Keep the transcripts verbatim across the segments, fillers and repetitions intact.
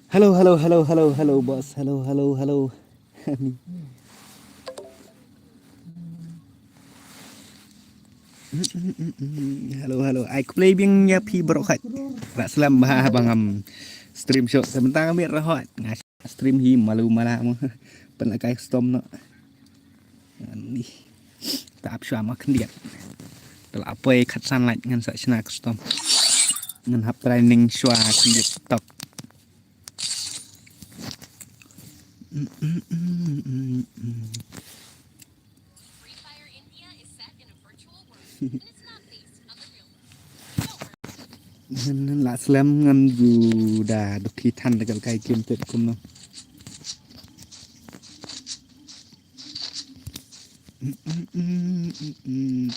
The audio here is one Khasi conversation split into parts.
Hello, hello, hello, hello, hello, boss. Hello, hello, hello. Hello, hello. Ai khublei biang ïa phi baroh khoit. Lah slem bha ba ngam stream shuh. Te mynta nga miet rhot. Nga stream hi malu mala mo. Pynlehkai custom noh. Ani. Te ap shuwa ma khyndiat. Te la poi khatsan lait ngan sa shna custom. Ngan hap training shuwa khyndiat tok. Ngan, ngan lah slem ngan ju da dukhi than da ka lehkai game te kumno.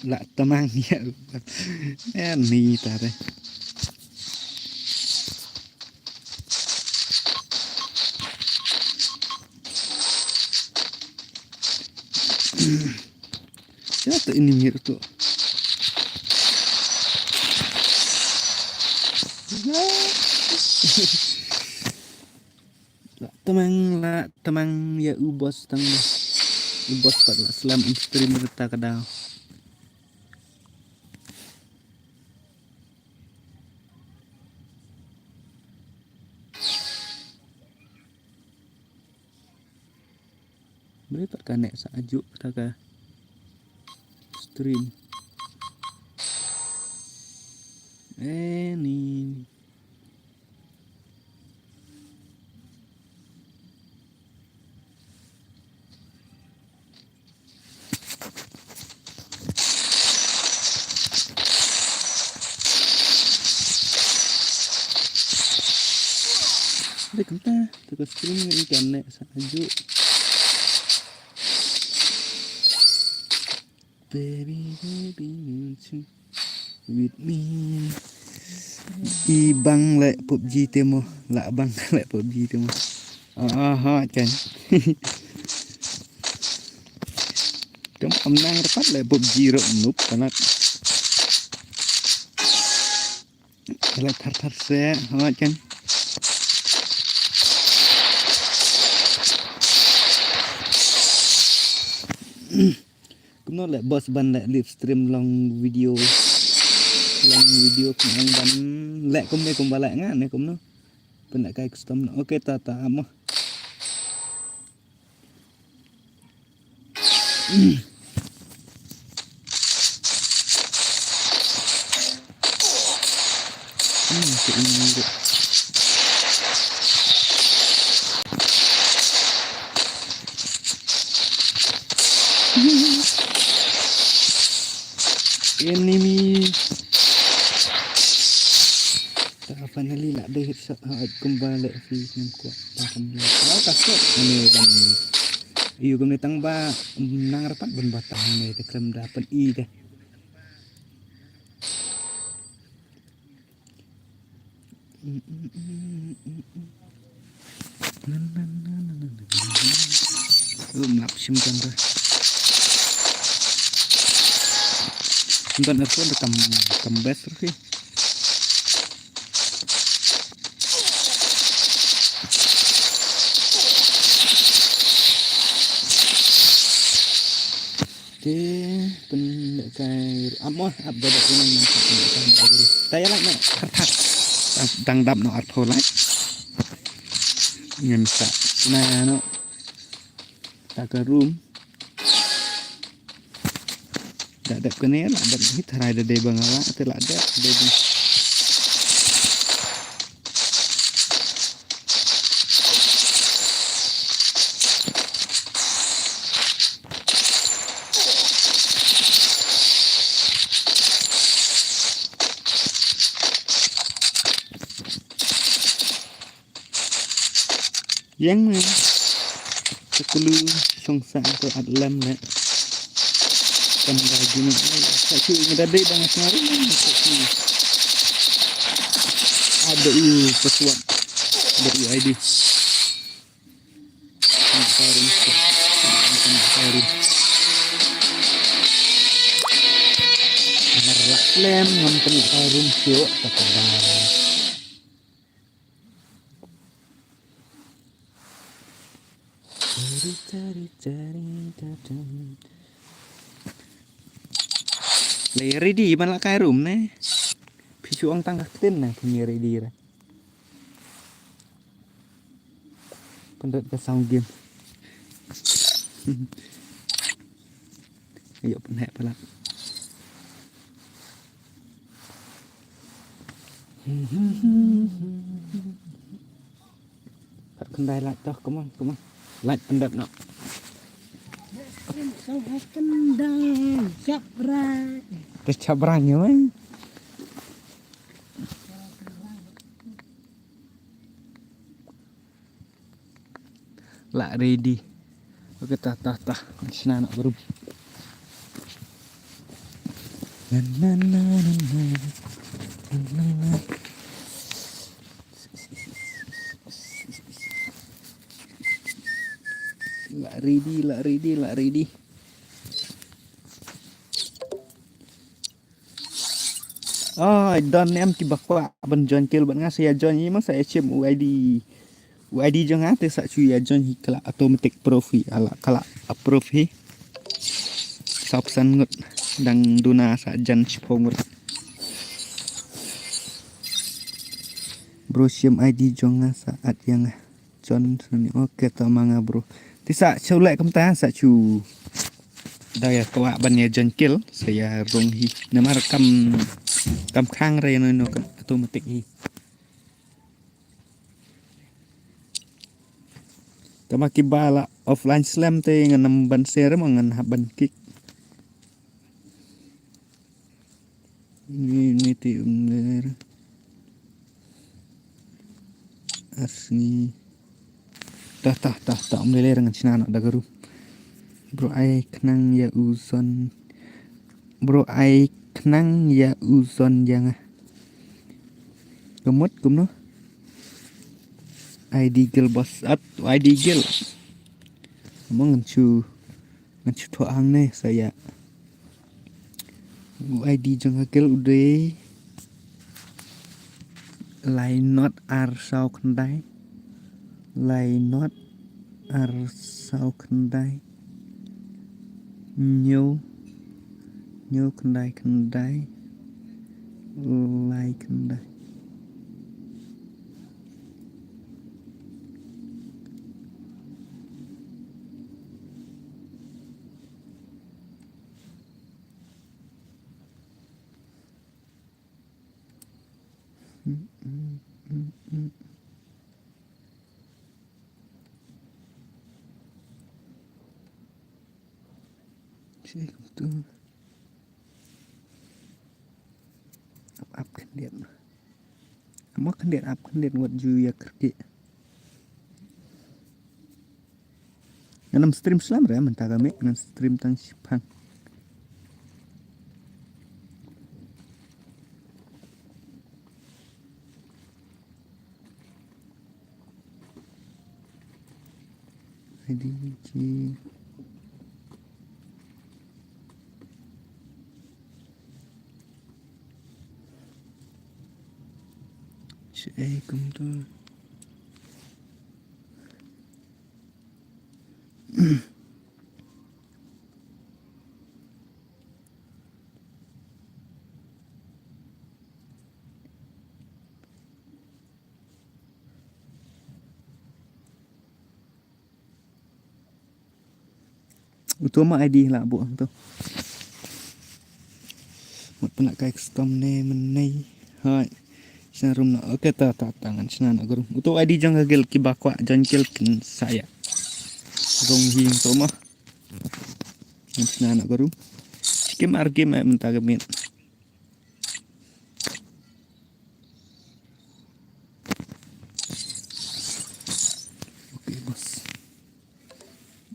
Lah tmang ïa. Eh, ni ta te. Ïa tu ini mir tu. Lah tmang, lah tmang ïa u boss tang. U boss pat lah slem in stream kata ka daw. Boleh tak ka nek sa ajuk kata ka stream. Eh, ni. Dei kumta, te ka stream ngan internet sa ajuk. Baby, baby, won't you with me? I bang leh PUBG te mo, lah bang leh PUBG te mo. Ah, ah, kan. Kam am nang rapat leh PUBG ro noob palat. Leh thar thar se, ah, kan. Kumno leh boss ban leh live stream long video. Long video kumno ban leh kumne kumba leh nga ne kumno. Pynlehkai custom. Okay, ta ta amo. Hmm, ka ini ruh. Enemy. Ta finally lah dei headshot ha kumba leh phi ngam kwah. Ta kan leh. Oh, ka shot. Ane ban. Yu kumne tang ba nang rapat ban ba tang ne te khlem da pyn-i te. Um, lap shim kan ta. Kan ta phone kam, kam best ruh hi. Te pynlehkai ap mo, ap da da pynlehkai. Ta ïa lait noh kyrthat. Dang, dang dap noh arphew lait. Ngan sa na noh. Ta ka room. Da dep kane la dep hi tharai da dei ba nga la te la dep dei ba. Yang ne. Ka kulu song sa ko at lem le. Kan da gini. Sa ki ngi da dei dang sngari ne. Ada u password. Ada u I D. Kena tarum. Kena tarum. Mar lak lem ngam kena tarum syok tak ada. Lei ready ban la kai rum ne. Phi shu ong tang ka ktien ne phi ready re. Pynrut ka sound game. Ayo pynheh palat. Pat khyndai lait toh, come on, come on. Lait pynrut noh. Khyndai, chap rang. Te chap rang ïa mai. La ready. Okay, ta ta ta. Shna noh ka rum. Na, na, na, na, na. Na, na, na. La ready, la ready, la ready. Ai, don ne em kiba kwah ban join guild bad nga, sa ïa join hi mo, sa ïa shim u I D. U I D jong nga te sa shu ïa join hi, ka la automatic approve hi, ka la, ka la approve hi. Saw phew san ngut, dang duna sa jan shiphew ngut. Bro, shim I D jong nga, sa add ïa nga. Jon Sani, okay, to ma nga bro. Te sa shu leh kumta, sa shu da ïa kwah ban ïa join guild, sa ïa rung hi. Namar kam, kam khang re no no, kam automatic hi. Tama kiba la offline slem te ngan ym ban share mo, ngan hap ban kick. Ni, ni te um ler. Ar sngi. Tah, tah, tah, tah, um ler ngan shna noh da ka rum. Bro ai khnang ïa u Zon. Bro ai khnang ïa u Zon ïa nga. Ka mut kumno? I D guild boss. At I D guild. Mo ngan shu, ngan shu thoh hangne sa ïa. U I D jong ka guild u dei lai not ar saw khyndai. Lai not ar saw khyndai. Hynñiew, hynñiew khyndai khyndai. Lai khyndai. Shi kumtu. Ap, ap khyndiat. Mo khyndiat, ap khyndiat wat ju ïa kyrkieh. Ngan ym stream slem re mynta ka miet, ngan stream tang shiphang. I D G. Shaei kumtu. Uto ma I D la buh hangto. Mut pynlait kai custom ne mynne. Hai. Shna rum na. Okay, ta ta ta ngan shna na ka rum. Uto I D jong ka guild kiba kwah join guild kin sa ïa rung hi hangto ma. Ngan shna na ka rum. Shi game ar game mynta ka miet. Okay, boss.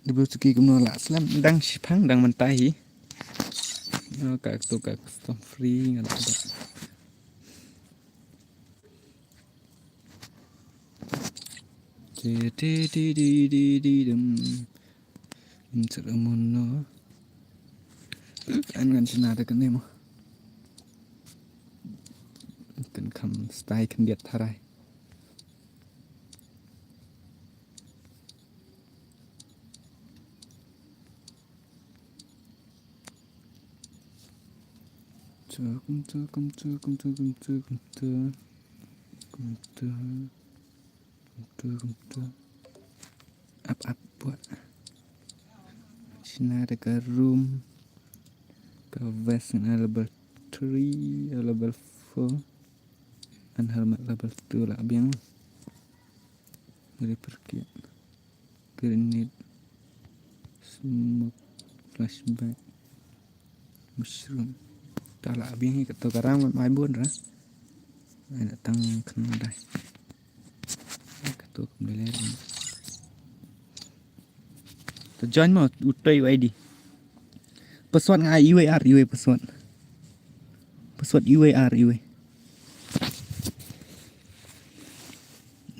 Double tiki kumno la slem dang shiphang dang mynta hi. Oh, ka tu ka custom free ngan tu. Ti ti ti ti ti ti dum. Ngan sera mun no. An ngan shna da kane mo. Kan kham style khyndiat tharai. Kumta, kumta, kumta, kumta, kumta, kumta, kumta, kumta, kumta. Ap, ap, buat. Shina da ka room. Ka vest na level three, level four. An helmet level two lah biang. Dari perkit. Grenade. Smoke. Flashbang. Mushroom. Ta lah biang hi kato ka rang mai bun ra. Ai na tang kena dai. Kato kum dai le. To join mo utai U I D. Password nga ai iwei ar iwei password. Password iwei ar iwei.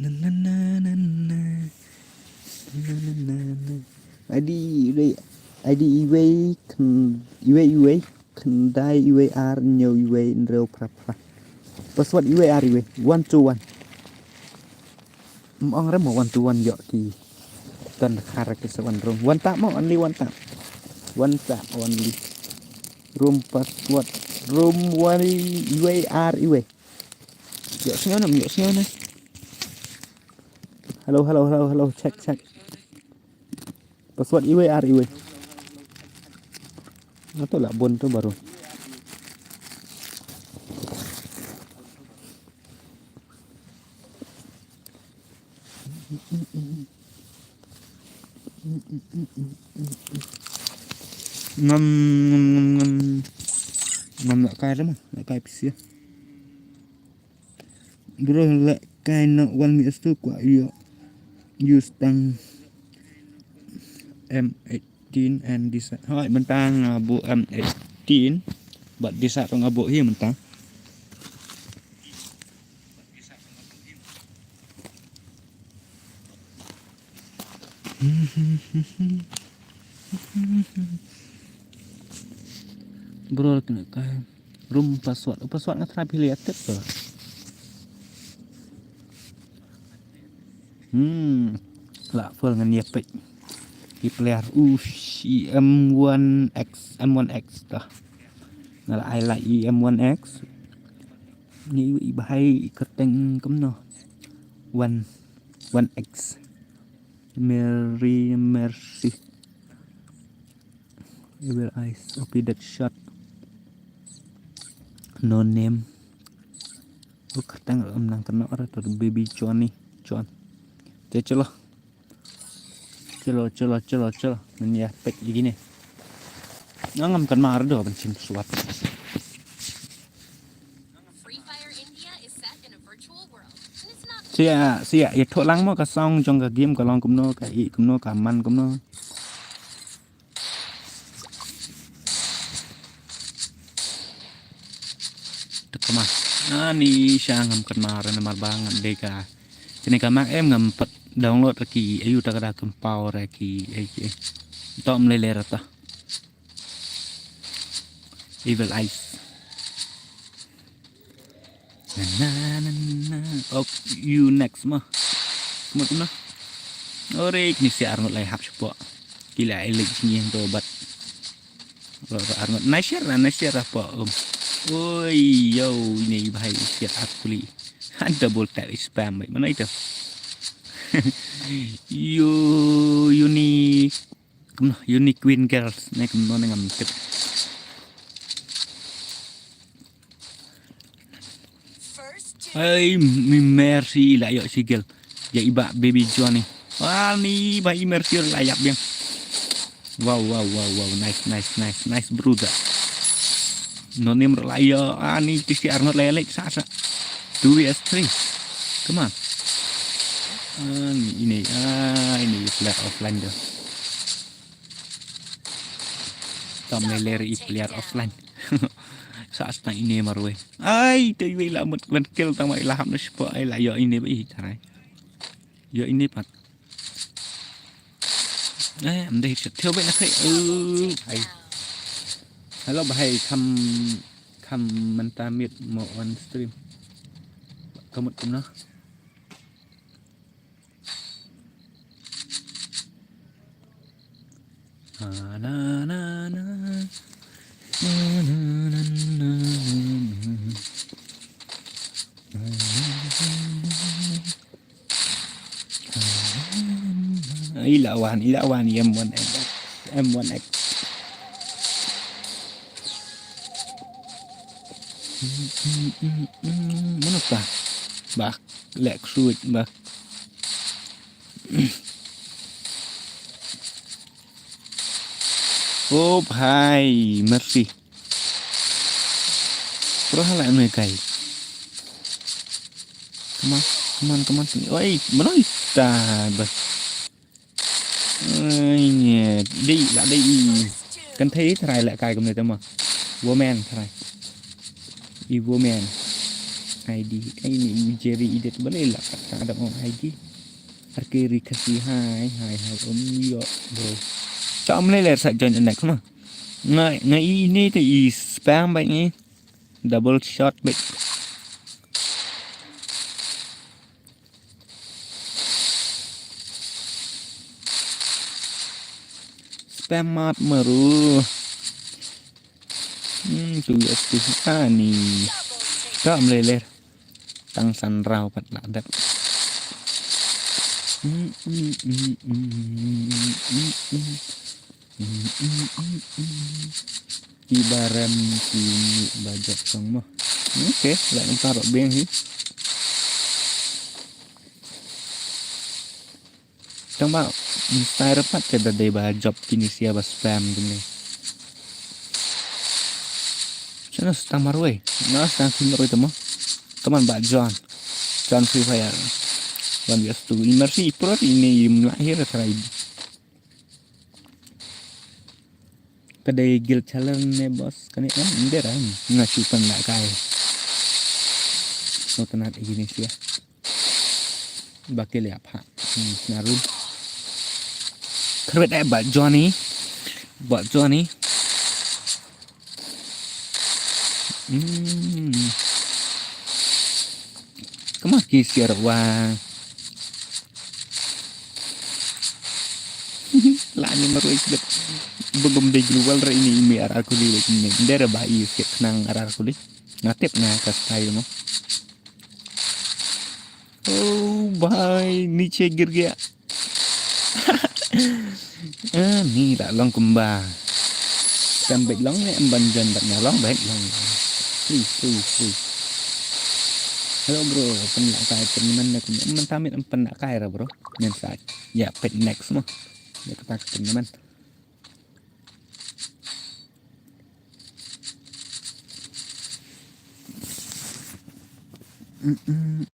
Na, na, na, na, na. Na, na, na, na. I D iwei, I D iwei, khen-, iwei, iwei, khyndai iwei ar hynñiew iwei hynriew phra phra. Password iwei ar iwei. One two one. Ym ong re mo one two one ïoh ki. Don khar ki sa one room. One tap mo, only one tap. One tap only. Room password. Room one iwei ar iwei. Ïoh sngew ne, ym ïoh sngew ne. Hello, hello, hello, hello. Check, check. Password iwei ar iwei. Nga to lah bun to baru. Ngam, ngam, ngam, ngam. Ngam lah kai re mo, lah kai pisa. Bro, lah kai na one minute tu kwah ïoh use tang M eighteen and this. Hoi, mynta nga buh M eighteen. Bad this ruh nga buh hi mynta. Bro, kena kai. Room password. Oh, password nga try pilih ya tip tu. Hmm. Lah full ngan ya pick. Di player. Ush, E M one X, M one X dah. Nga lah ai lah E M one X. Ni i bahai kyrteng kumno. One, one X. Mary Mercy. Evil Eyes, O P Deadshot. No Name. Oh, kyrteng ym nang kynnoh re to, Baby Johnny, John. Te chalo. Chalo, chalo, chalo, chalo. Ngan ïa pek ïa kine. Ngam kynmaw re do ban shim suat. Free Fire India is set in a virtual world, and it's not Sia, sia, ïathuh lang mo ka song jong ka game ka long kumno, ka i kumno, ka man kumno. Te kama. Ani sha ngam kynmaw re namar ba ngam dei ka. Kane ka mak em ngam pat download re ki, ayu ta ka da kynpaw re ki, ai ki. To ym lei lei re ta. Evil Eyes. Na, na, na, na. Ok, you next mo. Mut mo. Ore, kini si arngut lai hap shapoh. Kila elek sini yang to bat. Ore, arngut. Nice share lah, nice share lah po, um. Oi, yo, ini bahai share aku li. Han double tap spam baik. Mana itu? Yo, you ni. Kumno, Unique Queen Girls, ne kumno ne ngam tip. Ai, mi Mercy la ïoh shi girl. Ya iba Baby Johnny. Ani ba i Mercy la ïap biang. Wow, wow, wow, wow. Nice, nice, nice, nice, brother. No name la ïoh, ani ti si arngut la ïoh, like, sa, sa. Two V S three. Come on. Ani, ini, ah, ini player offline tu. Tam lele ri player offline. Sa asta ini marwei. Ai, tu yui la mut kwan kill tang mai la hap na spo ai la ïoh ini ba i tarai. Ïoh ini pat. Eh, am dei chat theo bai na kai. Eh, hai. Hello, bahai kam, kam mynta mute mo on stream. Ka mut kumno. Na, na, na, na. Na, na, na, na, na. Ila wan, ila wan, M one X, M one X. Mano ka? Bah, lek suit, bah. Oh, bhai, mercy. Pura hala me kai. Come on, come on, come on. Oi, mano ita, bah. Ai, ne, dei, la dei. Kan thei trai la kai kumne tama. Woman trai. I woman. I D. Ai ni, i Jerry i det bale la kat ta da ong I D. Arke ri kasi hai, hai, hai, um, yo, bro. Ta um le le sa join the next ma. Nga, nga i ni te i spam ba ni. Double shot ba. Spam mat maru. Hmm, tu ya tu. Ani. Ka mleler. Tang san rau pat la dep. Hmm, hmm, hmm, hmm, hmm, hmm, hmm. Hmm, hmm, hmm, hmm. Ki barem ki ni ba jop song mo. Okay, la ntar beng hi. Tang ba, mesti rapat ke da dei ba jop kini sia ba spam kini. Sana stang marwei. Na stang tim marwei tamo. Teman ba John. John Free Fire. Wan bias tu. Imersi ipro ini im lahir try. Ka dei guild challenge ne boss kane kan nder ah. Nga chu pan la kai. No tanat ini sia. Ba ke le apa. Hmm, naru. Karbet eh ba Johnny. Ba Johnny. Hmm. Kama ki siar wa. La ni marwei sibet. Begum dei global re ini imi arar kuli le ini. Ndera ba i siap kenang arar kuli. Ngatip nga ka style mo. Oh, bhai, niche gir gaya. Ah, ni la long kumba. Kam bad long ne em ban jan bad nga long bad long. Please, please, please. Hello bro, pynlah kai pynman ne kum em man tamit em pynlah kai ra bro. Ngan sa ya pet next mo. Ya kata pynman. Mm-mm.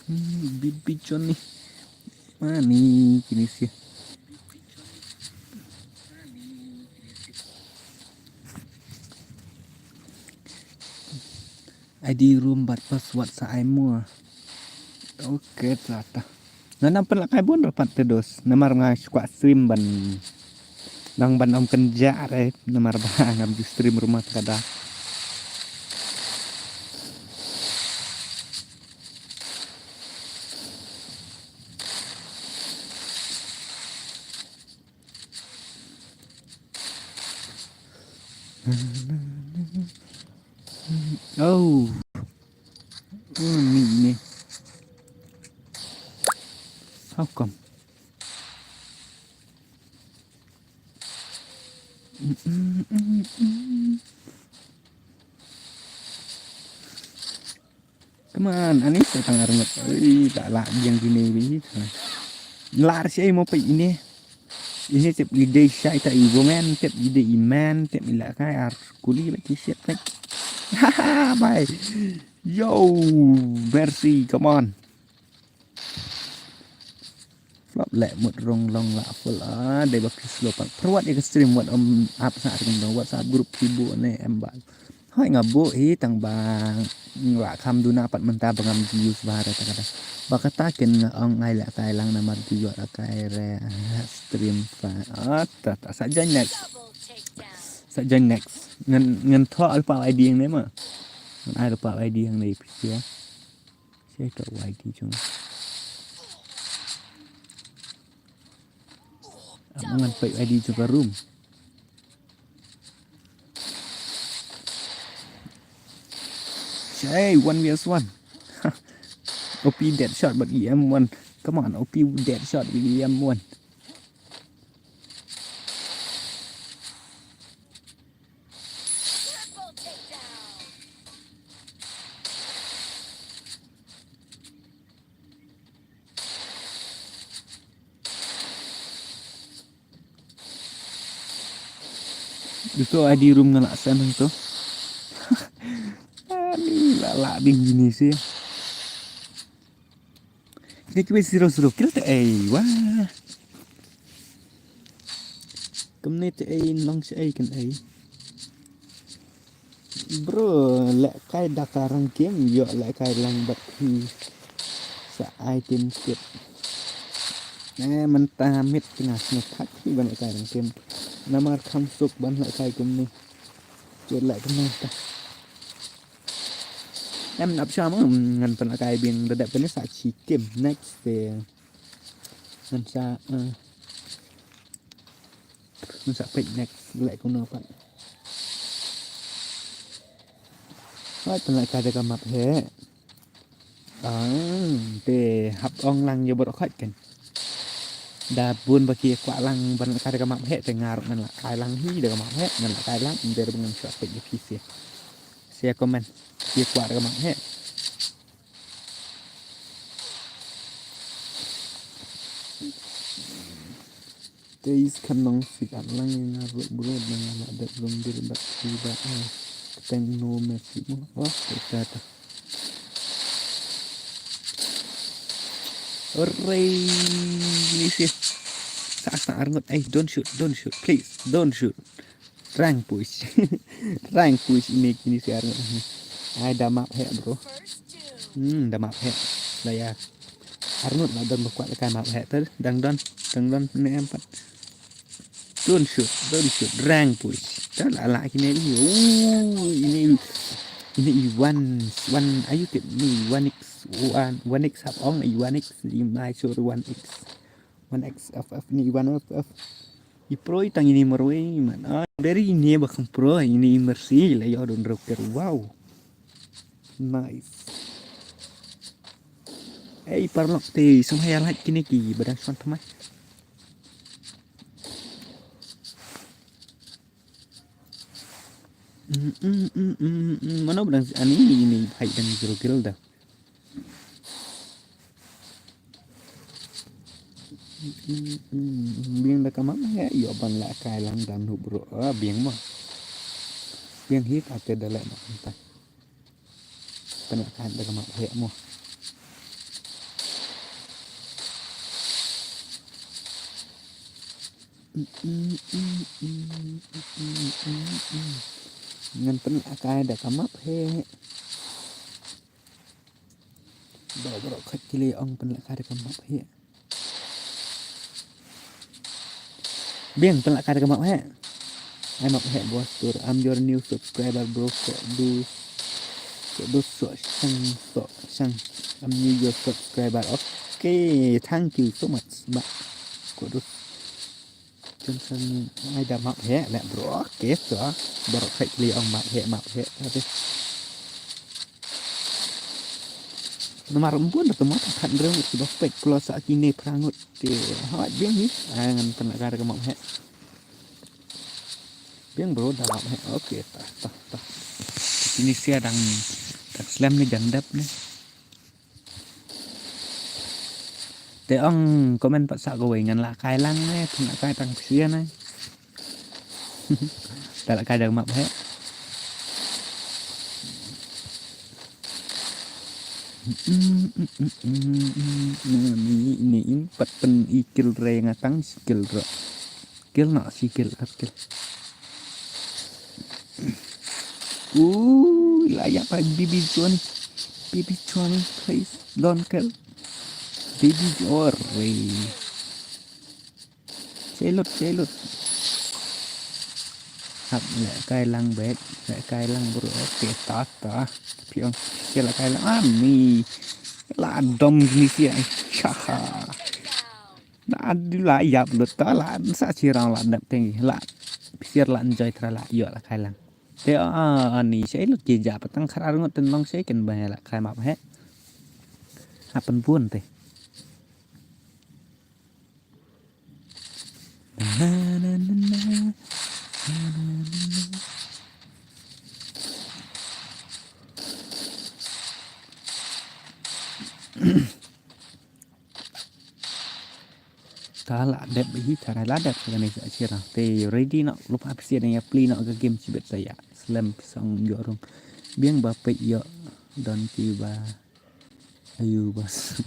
Hmm, bibi Johnny. Mani kini sia. I D room bad password sa ai mo. Okay, tata. Nga nam pynlah kai bun rapat te dos. Namar nga kwah stream ban dang ban om kynja re. Namar ba ngam ju stream rumah te kada. Oh. Oh, ni ni. How come? Mm, mm, mm, mm. Come on, ani sa tang arngut. Ui, tak lak biang kini bi. Lar si ai mo pa ini. Ini tip ide syai ta i woman, tip ide i man, tip ila kai ar kuli lagi siap tak. Haha, bye. Yo, mercy, come on. Flop leh mut rong long la full ah dei ba ki slow pat. Pyrwat ïa ka stream wat om ap sa kum dong WhatsApp group ki bu ne em ba. Hoi nga bu hi tang ba la kham duna pat mynta ba ngam use ba re ta kada. Ba kata ken nga ong ai la kai lang namar ju ïoh la kai re ah, stream fa. Ah, ta ta sa jan next. Sa join next. Ngan, ngan thoh lypa ID hangne ma. Ngan ai lypa ID hangne phi ïa. Sa thoh ID jong. Ngan peit ID jong ka room. Hey, one versus one. OP Deadshot bad EM one. Come on, OP Deadshot bad EM one. Ito ID room nga lah send hangto. Ani lah lah ding ini sih. Kine kiba zero zero kill te ei wah. Kumne te ei nong sha ei kan ei. Bro, lehkai da ka rang game, ïoh lehkai lang bad phi sa item kit. Eh, mynta miet nga sngewthuh phi ban lehkai rang game. Namar kham suk ban lehkai kumne. Ïoh leh kumne ta. Em nap sha ma, mm, ngan pynlehkai biang da dep kane sa shi game next te. Ngan sa, eh, ngan sa peit next leh kumno pat. Hooid pynlehkai da ka map heh. Ah, te hap ong lang ïa baroh khoit kan. Da bun ba ki kwah lang ban lehkai da ka map heh te nga ruh ngan lehkai lang hi da ka map heh, ngan lehkai lang ym dei ba ngan sa peit ïa phi sha. Sa comment. Ki kwah da ka map heh. Te is kan nong sik at lang ïa nga ruh bro, da nga lah dep rung deal bad ki ba, eh, kyrteng No Mercy mo. Oh, kata ta. Hooray, ini sih. Sa, sa, arngut. Eh, don't shoot, don't shoot, please, don't shoot. Rank push. Rank push ini, ini sih arngut. Ai, da map heh, bro. Hmm, da map heh. Da ïa. Arngut lah don ba kwah lehkai map heh ter. Dang don, dang don ne em pat. Don't shoot, don't shoot. Rank push. Dah lah lah kine ni. Oh, ini, ini i one, one, ayu kit ni one X, one, one X hap ong i one X, i mai sur one X. One X F F ni one F F. I pro i tang ini marwei man. Ah, dari ini bakang pro ini Mercy la ïoh don rocker. Wow. Nice. Ei paralok te sum haya like kine ki badang swan thamai. Mm, mm, mm, mm, mm. Mano badang ani ini hai dang zero kill da. Biang da ka map heh, ïoh ban lehkai lang dan hu bro. Ah, biang mo. Biang hi ka te da leh map ta. Pynlehkai da ka map heh mo. Ngan pynlehkai da ka map heh. Baroh baroh khoit ki la ong pynlehkai da ka map heh. Biang pynlehkai da ka map heh. Ai map heh bos tur. I'm your new subscriber bro. Kok du, kok du sok shang, sok shang. I'm new your subscriber. Okay, thank you so much. Ba. Kok du. Jong san ai da map heh leh bro. Okay, so. Baroh khoit ki la ong map heh, map heh. Tapi namar ym bun da ka map, khathynriew ngut kiba peit, plus sa kine phra ngut. Te hooid biang hi. Ai ngan pynlehkai da ka map heh. Biang bro da map heh. Okay, ta, ta, ta. Kine sia dang, dang slem ne jan dep ne. Te ong comment pat sa kawei ngan lehkai lang ne, pynlehkai tang sia ne. Da lehkai da map heh. Ni, ni, ni, pat pyn i kill re nga tang skill ro. Kill na si kill kat kill. Ui, la ïa pa Baby John. Baby John, please don't kill. Baby John. Chelut, chelut. Hap lehkai lang bad, lehkai lang bro. Okay, tata. Phi ong, phi lehkai lang. Ani. La dom ni sia. Chaha. Na adu la ïap lut ta la sa chi rang la dep teng la. Phi la enjoy tra la ïoh lehkai lang. Te ani shei lut ki ja patang khar arngut ten long shei ken ba lehkai map he. Happen bun te. Ta la dep hi, ta la dep ka ne sa chira. Te ready no, lupa pisi ne ya pli no ka game chibet saya. Slem pisang yo rung. Biang ba pe yo don ki ba. Ayu bas.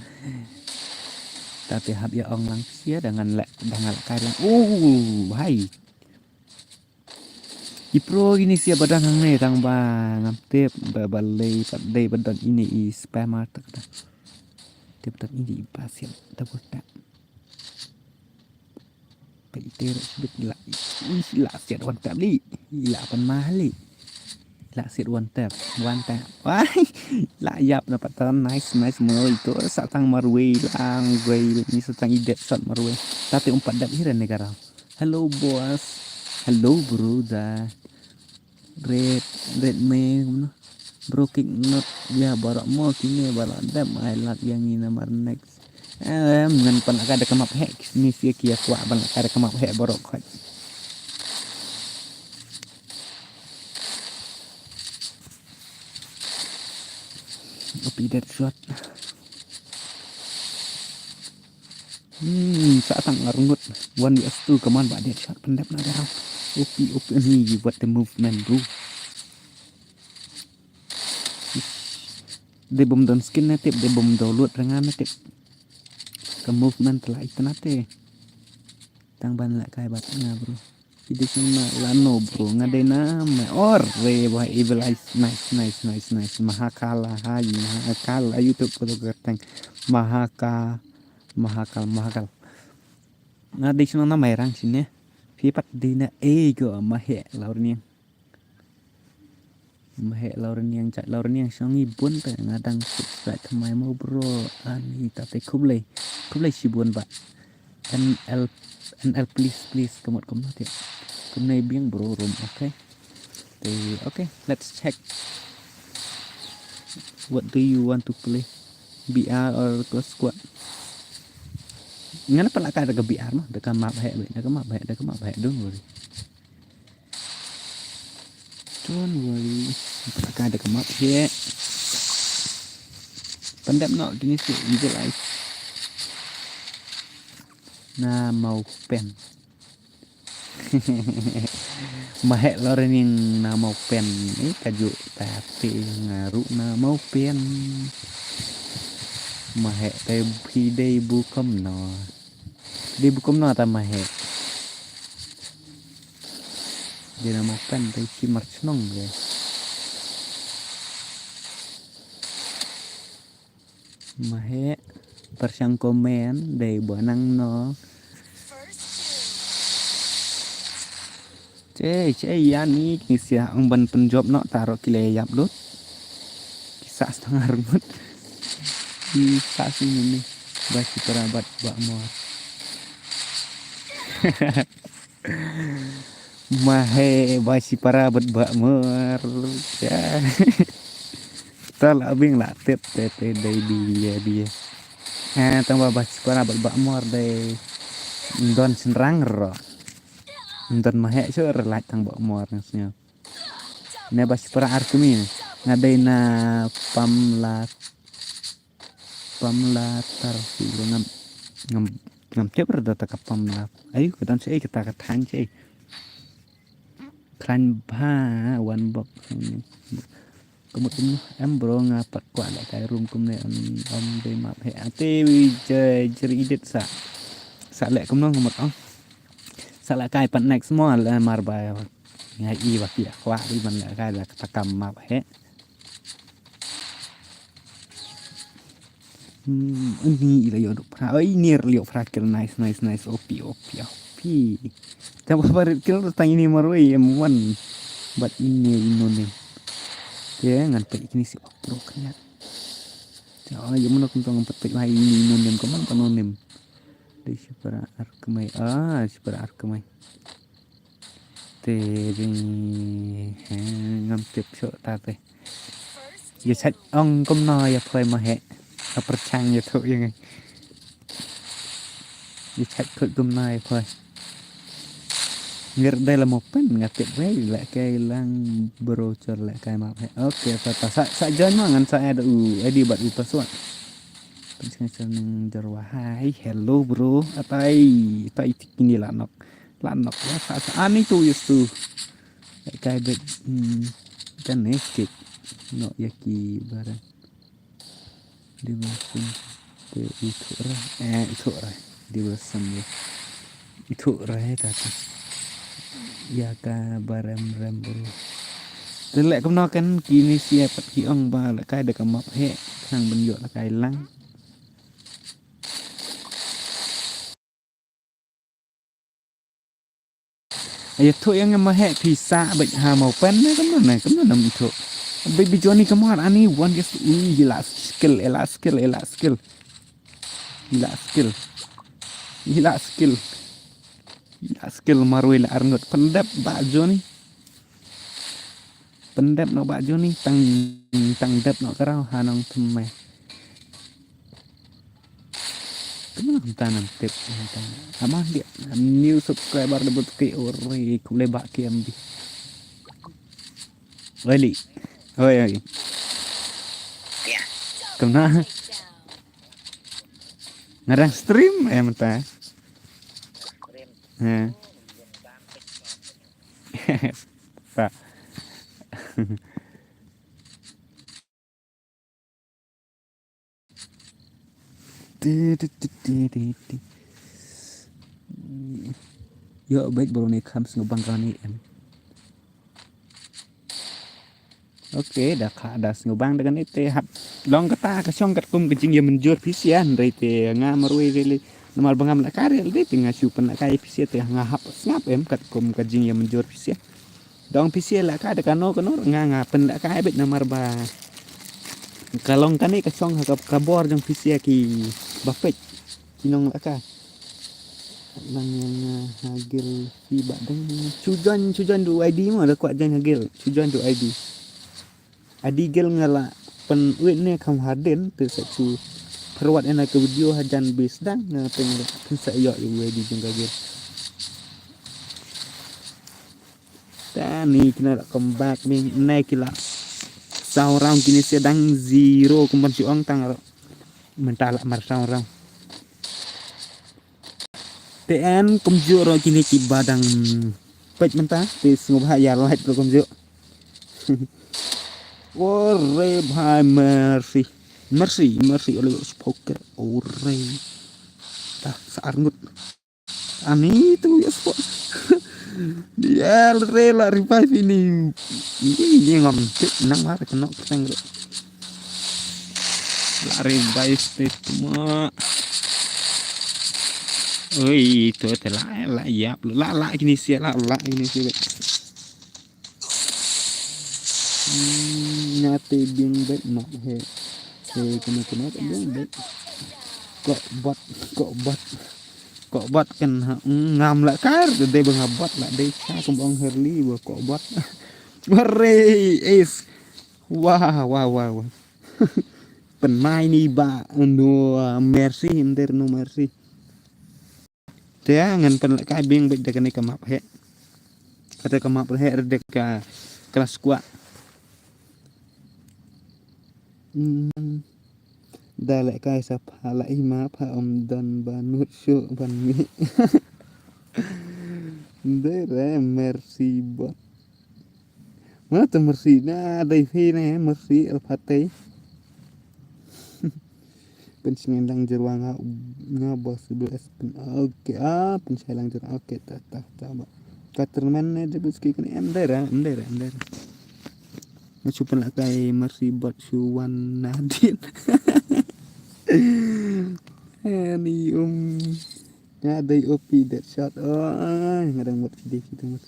Tapi hap ya ong lang sia dengan lek dengan lek kai lang. Oh, hai. I pro ini sia badang hangne tang ba ngam tip ba balei pat dei badon ini i spammer tak da. Tip tak ini i pasil double tap. Peit te rak sibit la. Ih, la siat one tap li. La pan mah li. La siat one tap. One tap. Wai. La yap dapat tan nice nice mo itu satang marwei lang gue ni satang idet sat marwei. Tapi umpat dap hiran negara. Hello boss. Hello brother. Red red me. Bro kick not ya barak mo kine barak dap ai lak yang ini nomor next. Em ngan pan ka da kemap hek ni sia kia kwah ban ka da kemap hek borok khot. Opi dead shot. Hmm, sa tang arngut. One vs two kaman ba dead shot pendep na garang. Opi opi ni what the movement bro. Dei bom don skin na tip, dei bom download rengan na tip. Ka movement telah itan ate. Tang ban la kai bat nga bro. Video sima lano bro nga dei na me or re wah evil eyes nice nice nice nice mahakala hai mahakala YouTube ko to kerteng mahaka mahakal mahakal. Nga dei sino na mai rang sini. Fipat dei na ego mahe laurniang. Mahe laurniang chak laurniang shong i bun te nga dang subscribe thamai mo bro. Ani tate khublei khublei shibun ba. N L N L please please kamot kamot ya. Kumne biang bro room okay. Te okay let's check. What do you want to play? B R or Ghost Squad? Ngana pala ka daga B R mah daga map he daga map he daga map he don't worry. Don't worry. Ka da ka map he. Pandap nok kini si Evil Eyes. Na mau pen. Mahek lor ning na mau pen. Eh kaju tapi ngaru na mau pen. Mahek te phi dei bu kam no. Dei bu kam no ta mahek. Dei na mau pen dei ki mar chnong ge. Mahe persiang komen dei bonang no. Che che ya ni ki sia ang ban penjop no taro ki le yap lut. Ki sa setengah rembut. Ki sa sini ni. Basi perabat bak mor. Mahe ba shipara bad ba mor. Ya. Ta la bing la tet tet tet dai bia bia. Eh tang ba ba shipara bad ba mor dai. Don senrang ro. Don mahe sure lait tang ba mor ngasnya. Ne ba shipara ar kumi ne. Ngadai na pam la Pamla tar si ngam ngam ngam tip ra da ta ka pamla. Ayu ka don si ai ka ta ka thang si ai. Klan ba one box. Ka mut em bro nga pat kwah la kai room kumne om om dei map he ate wi je jer edit sa. Sa le kumno nga mut ong. Sa la kai pat next mo la mar ba. Nga i ba ki kwah di man la kai la ka ta ka map he. Hmm, ini ila yo duk pra. Oh, ini ila yo pra kill. Nice, nice, nice. O P, O P. Oh. phi. Tang ba barit kill tang ine marwei em wan. Bad ine ino ne. Te ngan peit kine si pro kniat. Te ong jemno kum tang pat peit ba ine ino ne kumno tang ino ne. Dei shi para ar kmai. Ah, shi para ar kmai. Te dei, he, ngam tip shuh ta te. Ïa chat ong kumno ïa phoi ma he. Ka pyrchang ïa thu ïa ngi. Ïa chat khut kumno ïa phoi. Ngir dei la mo pen nga tip wei la kai lang bro chor la kai map he. Okay, sa ta sa sa join ma ngan sa add u I D bad u password. Pynchang chang ning jarwa. Hi, hello bro. Atai, atai tik ini la nok. La nok la sa sa ani tu yes tu. Kai bet, hmm, kan ne kik. No ya ki barang. Di barang. Te itu re. Eh, itu re. Di barang ya. Itu re kata. Ya ka barang rem bro. Te lek kumno kan kine si pat ki ong ba lek kai da ka map he. Khnang ban ïoh lek kai lang. Ïathuh ïa nga ma heh phi sah beit ha mo pen ne kumno ne kumno ne ïathuh. Baby Johnny kumar ani wan ïa ui ïa la skill ïa la skill ïa la skill. Ïa la skill. Ïa la skill. Ïa la skill marwei la arngut pyndep ba Johnny. Pyndep noh ba Johnny tang tang dep noh karaw ha nong thymmai. Kumno kumta nam tip kumta. Amang dia new subscriber da but ke ore kumle ba ke M B. Wali. Oi oi. Kumno. Ngarang stream eh mata. Ha. Ta. Ti, ti, ti, ti, ti, ti. Ïoh beit bro ne kham sngewbang rani em. Okay, da kha da sngewbang da kane te hap long kata ka shong katkum ka jingïamynjur phi sha hynrei te nga marwei rili namar ba ngam la ka rili te nga shu pynlehkai phi sha te nga hap sngap em katkum ka jingïamynjur phi sha. Dong phi sha lehkai da kano kano nga nga pynlehkai beit namar ba ka long kane ka shong ha ka bor jong phi sha ki ba peit ki nonglehkai. Lang yang ha gil phi ba dang chujon chujon du I D mo da kwah jan ha gil chujon du I D. Adi gel nga la pyn wit ne kham hadin te sa chu pyrwat ena ke video hajan bis dang nga pyn pyn sa ïoh ïa I D jong ka gel. Ta ni kina la come back ni ne ki la saw round kini se dang zero kumban si ong tang ro. Mynta la mar saw round. Te en kumjuh ro kini ki badang peit mynta te sngewbha ïa like ro kumjuh. Ore bhai mercy. Mercy, mercy ole spoker. Ore. Ta sa arngut. Ani tu ya spot. Ya re la revive ini. Ini ngam tik nang mar kena kena. Lari bai state ma. Oi, tu te la la yap la la kini sia la la kini sia. Hmm, nya te biang bet nok he. He kena kena biang bet. Kok bat, kok bat. Kok bat kan ha, mm, ngam la kar de de ba nga bat la de cha kum ong herli ba kok bat. Ware is. Wah wah wah wah. Pynmai ni ba no mercy hinder no mercy. Te ngan pynlehkai biang beit da kane ka map he. Kata ka map he da ka klas kwa. Hmm. Da lehkai sa pha la i map ha um don ba nut shu ban mi. Dere mercy bot. Mana tu mercy na dai phi ne mercy al phatei. Pynshngaiñ lang jyrwa nga nga bos blue S pyn okay ah pynshngaiñ lang jyrwa okay ta ta ta ba. Ka termen ne de buski kene em dera em dera em dera. Nga shu pynlehkai mercy bot shu wan nadien. Ani um. Nga dei O P Deadshot. Oi, nga dang mut ki dei ki dang mut.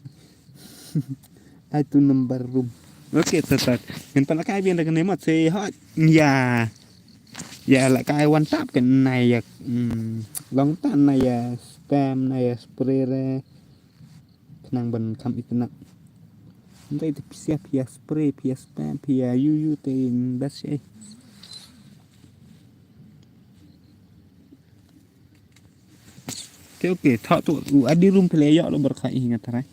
Ai tu number room. Okay, tat tat. Ngan pan la kai biang da kane mat se hot. Ya. Ya la kai one tap kan na ya. Hmm. Long tan na ya spam na ya spray re. Khnang ban kham itynnat. Ntai te phi ïa phi ïa spray phi ïa spam phi ïa yu yu te best eh. Okay, okay, thok tu u adi room pele yok lo berkha ih ngat rai.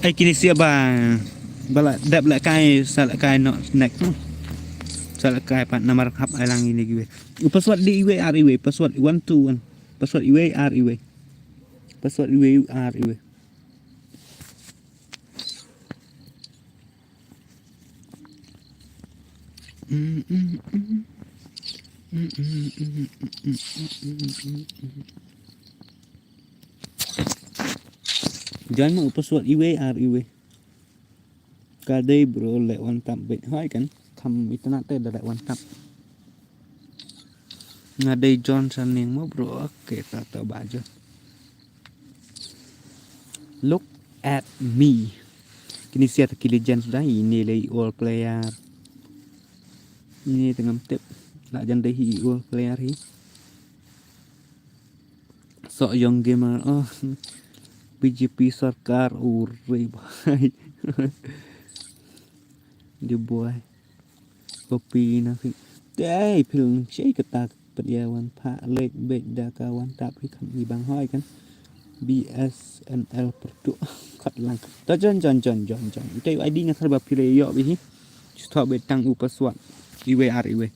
Ai kini sia ba ba la dep la kai sa la kai no next no. Sa la kai pat namar hap ai lang ini giwe. U password di iwe ar iwe password one two one. Password iwe ar iwe. Password iwe ar iwe. Jan ma u password iwe ar iwe. Ka dei bro le one tap bit hoi kan. Kham itynnat te da le one tap. Nga dei John Saning mo bro. Okay, ta ta ba jo. Look at me. Kini sia ta ki legends da ini le all player. Ini tengam tip. La jan dei hi all player hi. Sok Young Gamer oh. B J P sarkar uri bhai. Di boy. Kopi na ki. Dei pil ngi kata pat ïa wan pha lek bek da ka wan tap hi kham i bang hoi kan. B S N L pertu khat lang. Ta jon jon jon jon jon. Ite I D nga thar ba pile yo bi hi. Chuto be tang u password. Iwe ar iwe.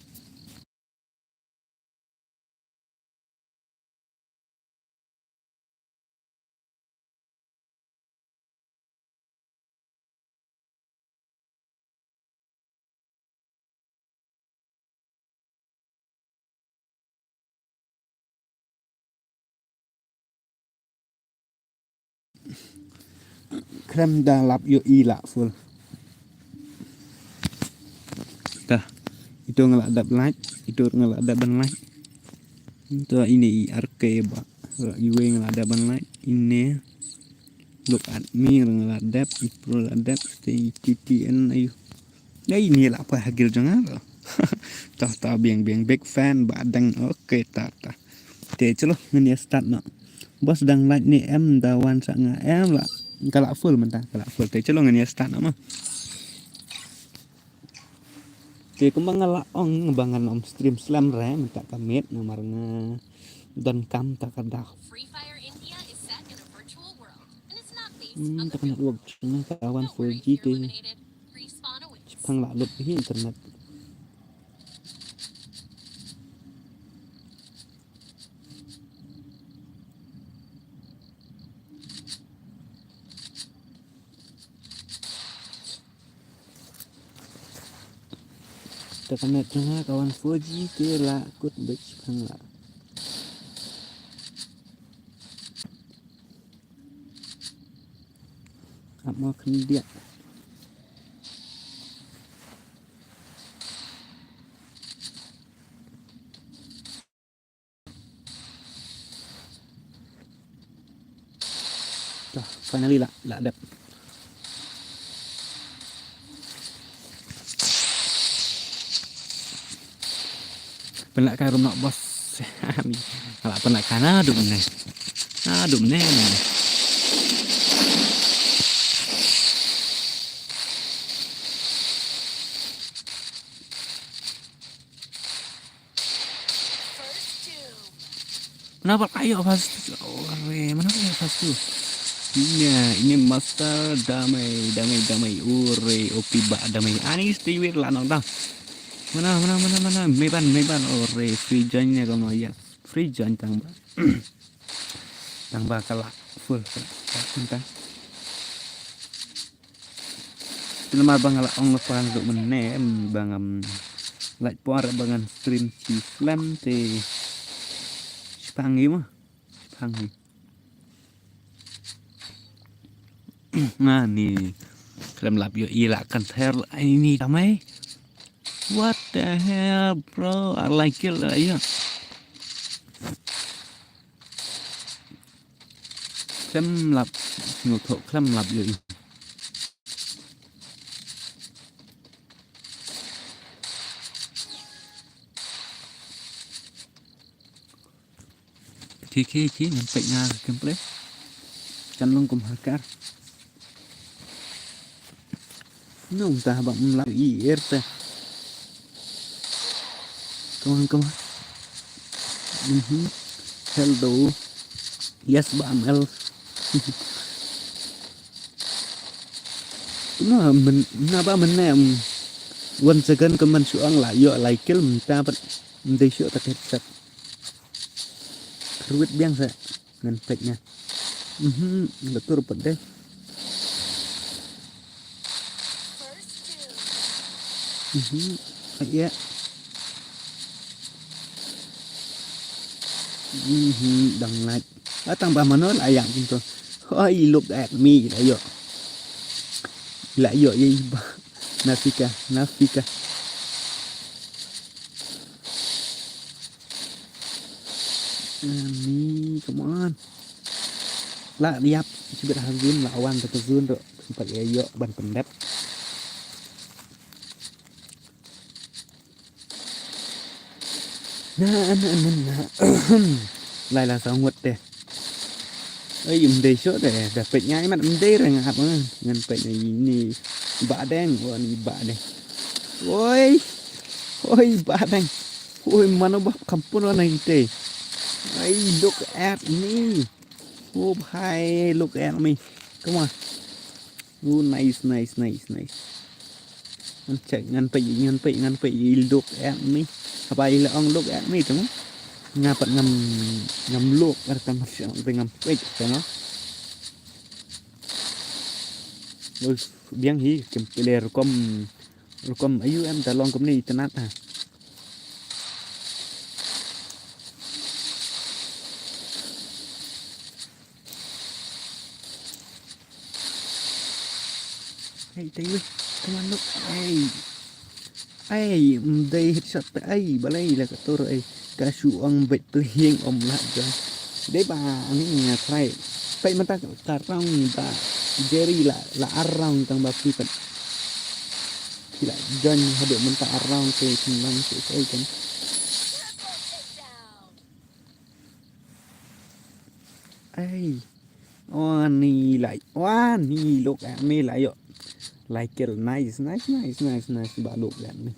Khlem da lap ïohi lah full. Tah. Ito nga lah dep like, ito nga lah dep ban like. Ito ini i R K ba. Iwe nga lah dep ban like. Ini. Look at me nga lah dep, i pro lah dep, stay T T N ayu. Ai ini lah pa hagil jong nga. Tah tah biang biang big fan ba dang okay tah tah. Te chalo ngan ïa start noh. Bos dang like ne em da wan sa nga em lah. Ka lah full mynta ka lah full te chalo ngan ïa start noh ma. Te kumba nga lah ong ba ngan ym stream slem re mynta ka miet namar nga don kam ta ka dak. Hmm, ta ka network jong nga ka wan four G te. Phang lah lut hi internet. Ta ka net jong nga ka wan four G te la kut beit phang lah. Ap mo khyndiat. Dah, finally lah, lah dep. Pynlah kai rum noh bos. Alah pynlah kai na dum ne. Na dum ne. Kenapa kayo pas tu? Ore, mana kayo pas tu? Ini, ini master damai, damai, damai. Ore, opi ba damai. Ani stay with lah nong dah. Mana, mana, mana, mana? Meban, meban. Ore, free join nya kamu ya. Free join tang ba. Tang ba kalah full. Tang. Te namar ba nga la ong la pan duk mynne em ba ngam lait por ba ngan stream shi slem te shipang hi mo. Shipang hi. Nga ni khlem lap ïoh i la kan ther ai ni tamai. What the hell, bro? I like it, uh, yeah. Khlem lap, sngewthuh khlem lap ïoh i. Ki, ki, ki, ngan peit nga gameplay. Kan long kum hacker. Nung ta ba mlap i er ta. Come on, come on. Mhm. Hello. Yes, ba mel. Na men, na ba men ne, em, one second ka man shu ang la ïoh lai kill mynta pat. Mdei shu ta headset. Kyrwit biang sa. Ngan peit nga. Mhm, la tur pat deh. Mhm, ai ya. Mhm, dang lait. Ah, tang ba mano la yang pinto. Hoi, look at me, la ïoh. La ïoh, ye ba. Nafika, Nafika. Ani, come on. La ïap, shibit ha zone, la wan ta ka zone ruh. Sempat ïa ïoh ban pyndep. Na, na, na, na. Lai la sa ngut te. Ai, ym dei shuh te. Da peit ngai mat ym dei reng ap, eh. Ngan peit na ini. Ba deng, wan i ba deng. Oi. Oi, ba deng. Oi, mano ba kampun wan ai te. Ai, look at me. Oh, bhai, look at me. Come on. Oh, nice, nice, nice, nice. Ngan check, ngan peit, ngan peit, ngan peit, i look at me. Haba i la ong look at me, tengok. Nga pat ngam, ngam look, ar tang ngam peit, tengok. Ui, biang hi, kim pile rukom, rukom ayu em ta long kumne itynnat ha. Hey, tei wei. Come on, look. Hey. Hey, mm, dei headshot te. Hey, balei la ka tur, hey. Ka shu ong bet tu hieng om la jon. Dei ba, ani nga try. Peit mynta ka rong ba. Jerry la, la ar rong tang ba phi pat. Phi la jon haduh mynta ar rong te thin lang te, te, kan. Ai. Oh, ni lai. Wah, ni look at me lai yo. Lai kill. Nice, nice, nice, nice, nice. Ba look at me.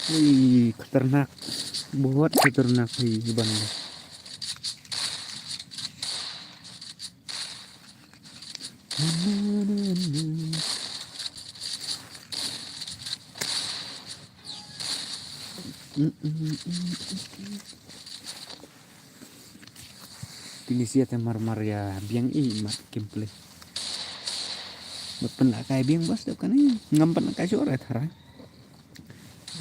Ui, खतरनाक. बहुत खतरनाक है ये बंदा. Tunisia te mar mar ïa biang i mat gameplay. Bad pynlah kai biang bas dep kane ngam pynlah kai shuh re thara.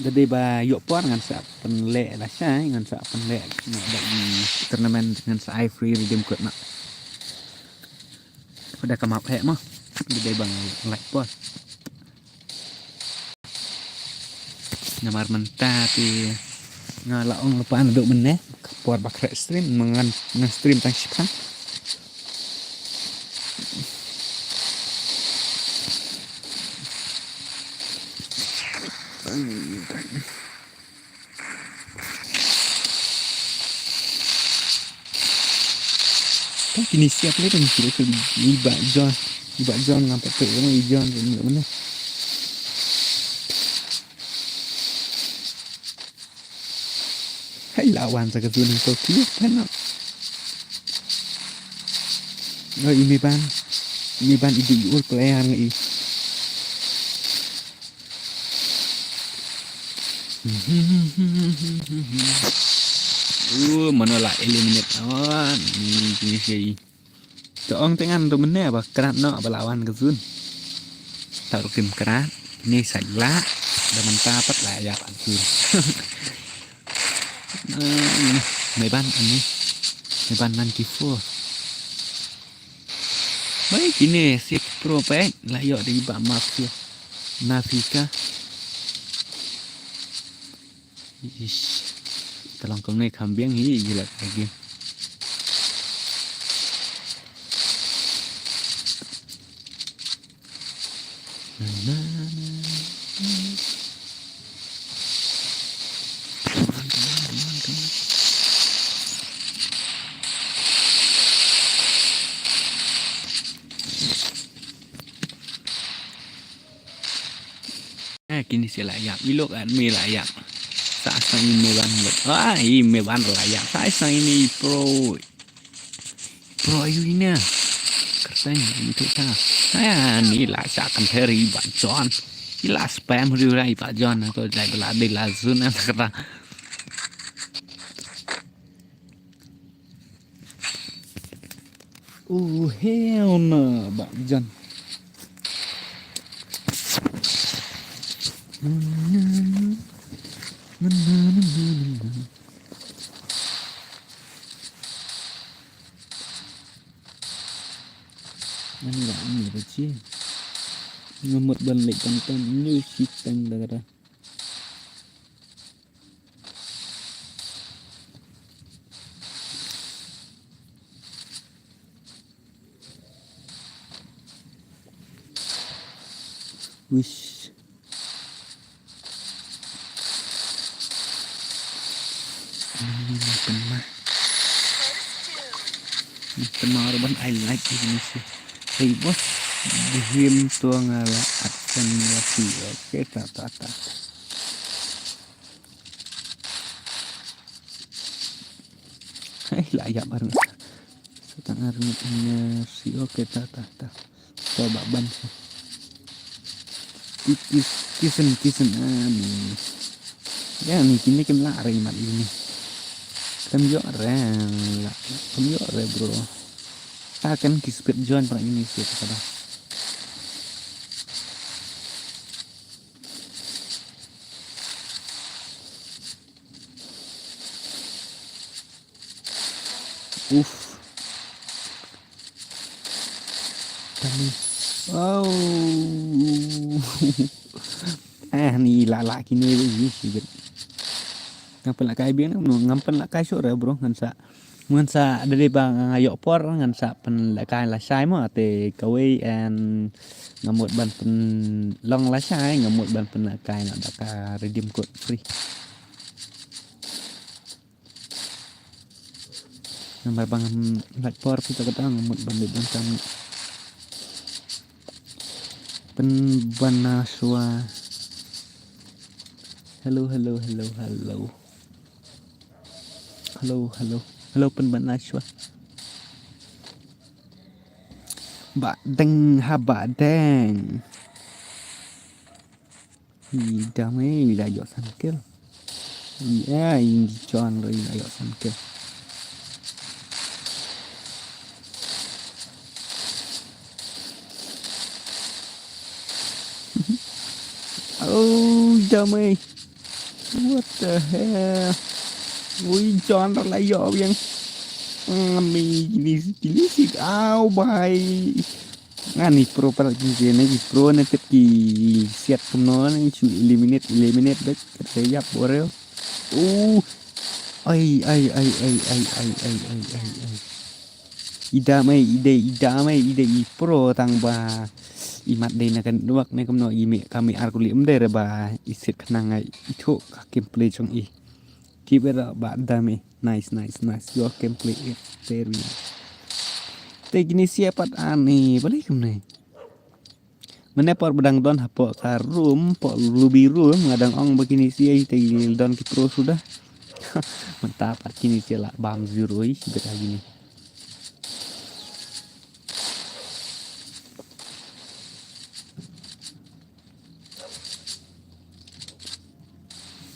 Da dei ba ïoh por ngan sa pynleh lashai, ngan sa pynleh na ba i tournament ngan sa ai free redeem code na. Pada ka map heh mo. Da dei ba ngan lait por. Namar mynta te nga la ong lypa naduh mynne ka por ba khreh stream, ngan, ngan stream tang shipang. Kan kine siap le kan kira ke i Bah John. I Bah John ngam pat peit i John ni mana. Hai lawan sa ka zone to clear kan. Oh, i Miban. I Miban i di ul player ngi. Uh, mano la eliminate. Oh, ni ni sei. To ong te ngan to mynne ba krat noh ba la wan ka zun. Ta rukim krat. Ni sa la. Da mynta pat la ïap ka zun. Ah, ini. Meban ini. Meban ninety-four. Baik ini si pro pek la ïoh di ba mafia. Nafika. Ish. Ka long kumne kham biang hi, gila lagi. Na, na, na, na. Come on, come on, come on, come on. Eh, kine sha la ïap. I lok an me la ïap. Sa sang i me ban lok. Ah, i me ban la ïap. Sa sang ini pro. Pro ayu ina. Kerteng ini tu ta. Ah, ni la sa kan teri ba John. I la spam ri rai ba John. Ko dai la de la zun an kata. Oh, hell no, Bah Jan. Ani lah ni apa sih? Ngamut ban lek kan kan ni si tang dah kata. Wish. Ini pernah. Pynmar ban ai like ini sih. Hey bos, dihim tuang ala adsen lagi. Oke, ta ta ta. Hey, la ïap arngut. Satang arngut ini sih. Oke, ta ta ta. Coba ban sih. Kis kisen kisen ani. Ya ni kini kim la re mat ini. Kam yo re la. Kam yo re bro. Ta kan ki speed John pra ini sih kata. Uf. Tani. Oh. Eh, ni la la kini ni sibet. Ngam pynlehkai biang, ngam pynlehkai shuh re bro, ngan sa. Ngan sa dei ba nga ïoh por ngan sa pynlehkai lashai mo te kawei and nga mut ban pynlong lashai, nga mut ban pynlehkai na da ka redeem code free. Namar ba ngam lait por phi ta kata nga mut ban dei ban kam. Pynbanaswa. Hello, hello, hello, hello. Hello, hello. Hello, pynbanaswa. Ba deng ha ba deng. Ida me ida yo sangkel. Ida ingi chon ro ida yo sangkel. Oh, ida me. What the hell? Ui, chon ro la yo yang. Ami ini ini sih. Au bai. Nga ni pro para ki je ne ki pro ne tep ki siat kumno ne chu eliminate eliminate bek kata yap borel. Uh. Ai ai ai ai ai ai ai ai ai ai. Ida mai ide ida mai ide i pro tang ba i mat dei na kan duak ne kumno i me kami ar kuli em dei re ba i sit khnang ai i thuk ka gameplay jong i. Keep it up ba dame. Nice nice nice your gameplay is very nice. Te kini sia pat ani balei kumne. Mane por ba dang don hapoh ka room poh lobby room nga dang ong ba kini sia te don ki pro suda. Mynta pat kini sia la bam zero i sibet ha kini.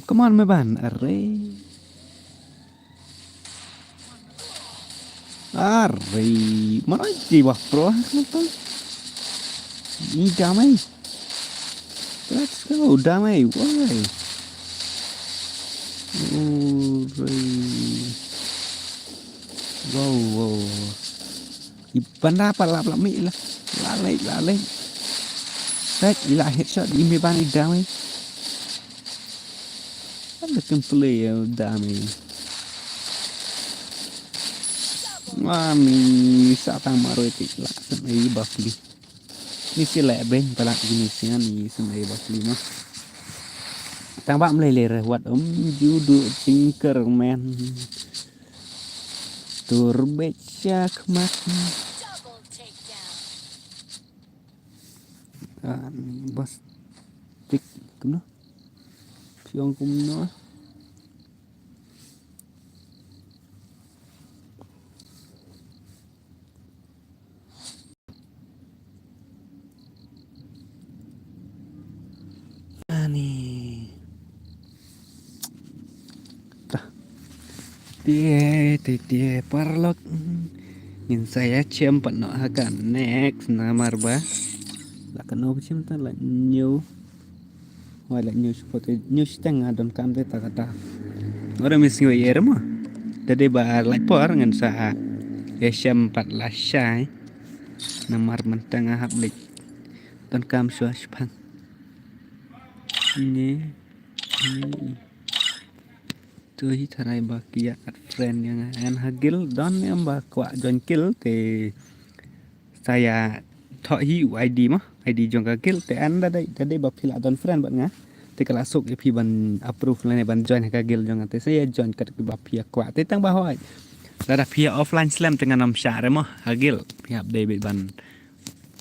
Come on, me ban, are. Are, mana ji wah pro ha kena pang. Ni damai. Let's go, damai. Why? Are. Wow, wow. Iban da pa lap lap mi la. Lalai, lalai. Right, ila headshot di mi ban i damai. Ada kan play ya damai. Mami, sa tang maroi ti la sen ai bakli. Ni si le ben pala ni si ni sen ai bakli ma. Tang ba mlei le re wat um judu tingker men. Tur bechak mat. Ah, bas tik kumno. Piong kumno. Ani. Tah. Tie, tie, tie, paralok. Ngin sa ïa shem pat noh ha ka next namar ba la kano ba shem ta la ñiew. Wai la ñiew shu pat ñiew shiteng nga donkam te ta kata. Ora mi sngew ïa re mo. Da dei ba lait por ngin sa ïa shem pat lashai. Namar mynta nga hap leit donkam shuwa shipang. Ni. Ni. To hi tharai ba ki ïa add friend ïa nga, en ha guild don em ba kwah join guild te sa ïa thoh hi u I D mo, I D jong ka guild te en da dei, da dei ba phi la don friend bad nga te ka la suk ïa phi ban approve lane ban join ha ka guild jong nga te sa ïa join kat kiba phi ïa kwah te tang ba hoi. Lada phi ïa offline slem te ngan ym shah re mo ha guild, phi hap dei beit ban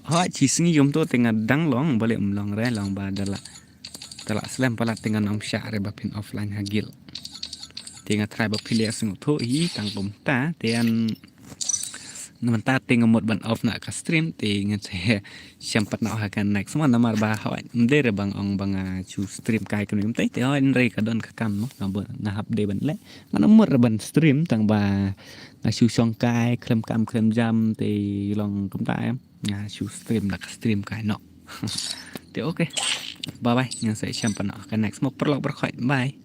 hoi chi sngi kum to te nga dang long, balei ym long re, long ba da la, da la slem palat te ngan ym shah re ba phin offline ha guild. Te nga tharai ba phi la sngewthuh hi tang kumta te en, na mynta te nga mut ban off na ka stream te ngan sa shem pat noh ha ka next mo namar ba hoi ym dei re ba nga ong ba nga shu stream kai kumne kumtai te hoi hynrei ka don ka kam mo nga ba nga hap dei ban leh. Ngan ym mut re ban stream tang ba nga shu shong kai khlem kam khlem jam te long kumta em. Nga shu stream da ka stream kai noh. Te okay. Bye bye. Ngan sa shem pat noh ka next mo paralok baroh khoit. Bye.